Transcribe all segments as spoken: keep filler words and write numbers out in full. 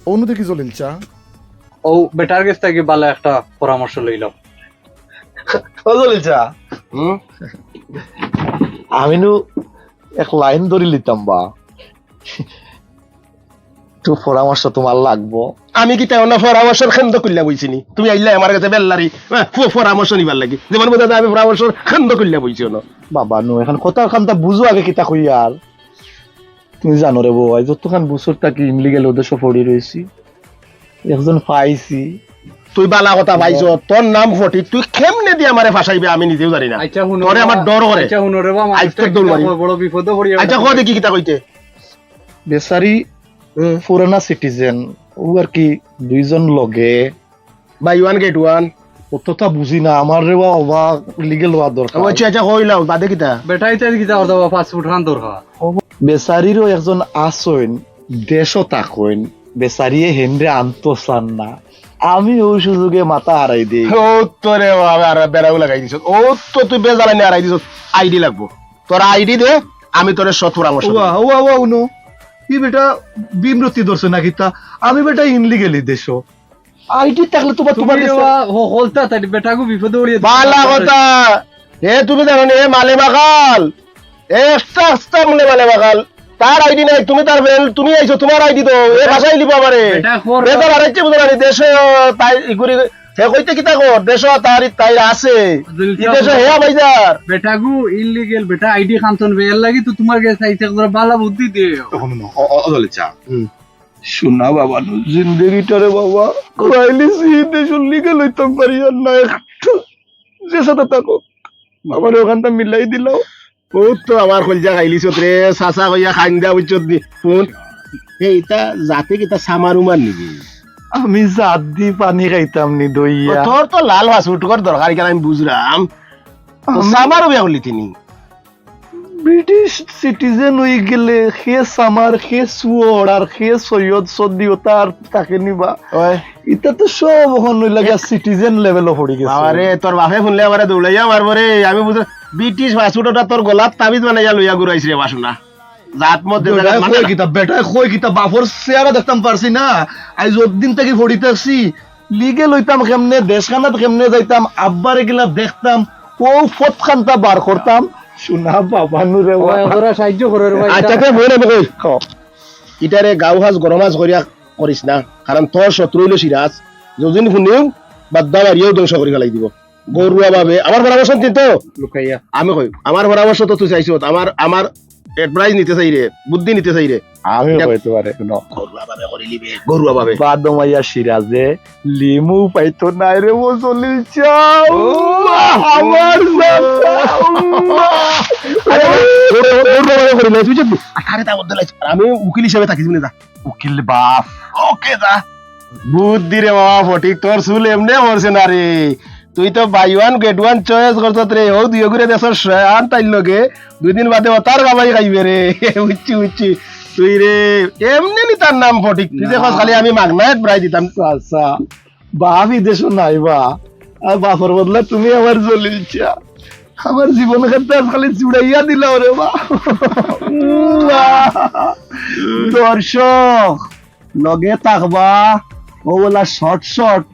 অনু দেখি জলিল চা। ও বেটার গেছ থাকি বালা একটা পরামর্শ লইলাম। ও জলিল চা, হুম? আমি নু এক লাইন ধরি লিতাম বা। তো পরামর্শ তোমার লাগবো। আমি কিতা অন্য পরামর্শর কেন্দ্র করিয়া বইছি নি? তুমি আইলা আমার গেছে বেল্লারি, হ্যাঁ, প-, পরামর্শ নিবার লাগি। যেমন বোঝা যায় আমি পরামর্শর কেন্দ্র করিয়া বইছি অন্য। বাবা নু, এখন কথার খান্তা বুঝো আগে কিতা কইয়ার। তুমি জানো রে বউ, আইজ যতখান বছর থাকি ইনলিগেল ওদেশো পড়ি রইছি, একজন পাইছি। তুই বালা কথা পাইছ, তোর নাম ফটিক, তুই কেমনে দি আমারে ফাঁসাইবে আমি নিজেও জানি না। আচ্ছা হুনো তোরে আমার ডর করে। আচ্ছা হুনো রে বাবা, আইজ তোর দৌড় মারি। বড় বিপদে পড়ি। আচ্ছা, কও দেখি কিতা কইতে। বেচারি হুম। পুরানা সিটিজেন, ও আর কি দুইজন লগে। Buy one get one। অতটা বুঝি না, আমার রে বাবা লিগেল হওয়া দরকার। ও আচ্ছা, আচ্ছা, কইলাম, বাদে কিতা? বেটাই তাই কিতা করতে বাবা, পাসপোর্ট খান দরকার। বেচারিরও একজন আছইন, দেশো থাকইন, বেচারিয়ে হেনরে আনতো চান না। আমি ওই সুযোগে মাথা হারাই দেই। ও তো রে বাবা, আর বেড়াও লাগাই দিছ। ও তো তুই বেজালানি হারাই দিছ। আইডি লাগবো। তোর আইডি দে, আমি তোরে সৎ পরামর্শ দিমু। ওয়া, ওয়া, ওয়া, উনো। ই বেটা বিমরতি ধরছে না কিতা? আমি বেটা ইনলিগেলি দেশো। আইডি থাকলে তোমার, তোমার তুমি দেশে বাবা, হ-, হলতা তাই বেটাগু বিপদে পড়ি। বালা কথা। এ তুমি জানো নি, এ মালে বাকাল। এ আস্তা আস্তা মনে মালে বাকাল। তার আইডি নাই, তুমি তার ফ্রেন্ড, তুমি আইছো, তোমার আইডি তো। এ ভাষাই লিবো আমারে। বেটা খোর। বেটা বাড়াইছে বুঝো না নি, দেশো তাই ইগুরি, হে কইতে কিতা কর, দেশো তার, তাই আছে। ই দেশো হে আবাইজার। বেটাগু ইনলিগেল, বেটা আইডি খান্তন বে, এর লাগি তো তোমার গেছে আইতে একবার বালা বুদ্ধি দিও। অজলে চা। শোনা বাবা নু, জিন্দেগিটারে বাবা, করাইলিছি, দেশো লিগেল হইতাম পারি আর না একটু। যে সাথে থাকো, আমার ওখানটা মিলাই দিলাও। ও তো আমার কলজা খাইলিছ রে, চাচা কইয়া খাইন দা বুঝছত নি। ফোন। এই ইতা জাতে কিতা সামার উমার নিবি? আমি জাত দি পানি খাইতাম নি দইয়া। তোর তো লাল পাসপোর্ট কর দরকার, কেন আমি বুঝলাম। তো সামারও বিয়া করলি তিনি। ব্রিটিশ সিটিজেন হই গেলে কে সামার, কে সুয়র আর কে সৈয়দ সর্দি ওটা আর থাকে নি বা। ওই। এটা তো সব এখন হইলা গিয়া সিটিজেন লেভেলও পড়ি গেছে। আরে তোর বাপে শুনলে আমারে দৌড়াইয়া মারবো রে। আমি বুঝলাম ব্রিটিশ পাসপোর্ট ওটা তোর গলাত তাবিজ বানাইয়া লইয়া ঘুরাইছ রে বাসনা। জাত মত দে বেটায় জাগাত কই মাথা- কিতা, বেটায় কই কিতা, বাপর চেহারা দেখতাম পারছি না। আইজ যতদিন থাকি পড়ি থাকছি, লিগেল হইতাম কেমনে, দেশখানাত কেমনে যাইতাম, আব্বারে গিলা দেখতাম, ও পথখানটা বার করতাম। শোনা বাবা নু রে বাবা। ওরা সাহায্য করে রে ভাই। আচ্ছা, তে বই না বই। ইটারে গাউ হাজ গরম হাজ করিয়া করিস না, কারণ তোর শত্রু হইল সিরাজ। যদিন শুনিও, বাদ্দা মারিয়াও ধ্বংস করি ফেলাই দিব। গরুয়া ভাবে, আমার পরামর্শ দিন তো। লুকাইয়া। আমি কই, আমার পরামর্শ তো তুই চাইছ, আমার, আমার এডভাইস নিতে চাই রে, বুদ্ধি নিতে চাই রে। আমি এটা- কইতে পারে, শুনো। গরুয়া ভাবে করিলিবে, গরুয়া ভাবে। বাদমাইয়া সিরাজে লিমু পাইতো নাই রে, ও চলি যাও। আমার চাচা, আল্লাহ। আরে, গরুয়া ভাবে করিলে, তুই যাবি? আরে, তা বলতে লাগছে। আর আমি উকিল হিসাবে থাকিস না, যা। উকিল বাপ। ওকে, যা। বুদ্ধি রে বাবা, ফটিক, তোর চুল এমনে মরছে না রে। তুই তো buy one get one choice করছত রে। ও দুই ঘুরে দেশর শান তাইর লগে। দুই দিন বাদে ও তার বাবাই খাইবে রে। বুঝছি, বুঝছি। তুই রে, এমনি নি তার নাম ফটিক। তুই যে কস খালি আমি মাগনায় প্রায় দিতাম। চাচা, বাপ ই দেশো নাই বা। আর বাপর বদলা তুমি আমার জলিল চা। আমার জীবন খানটা আজ খালি জুড়াইয়া দিলাও রে বা। দর্শক, লগে থাকবা, ও বলা শর্ট শর্ট,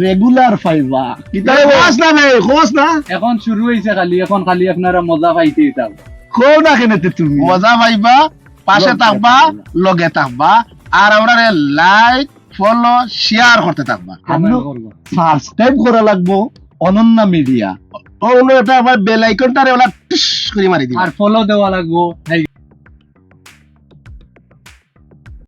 রেগুলার পাইবা। কিতা আরে, খোঁজ না ভাই, খোঁজ না। এখন শুরু হইছে খালি, এখন খালি আপনারা মজা পাইতেই থাকো। কও না কেনে তে তুমি? মজা পাইবা, পাশে লগে থাকবা, থাকবা। লগে থাকবা। আর আমরা লাইক, ফলো, শেয়ার করতে থাকবা। সাবস্ক্রাইব করা লাগবো অনন্যা মিডিয়া। ও, অন্য একটা আবার বেল আইকনটারে ওলা টিস করে মারি দিবা। আর ফলো দেওয়া লাগবো।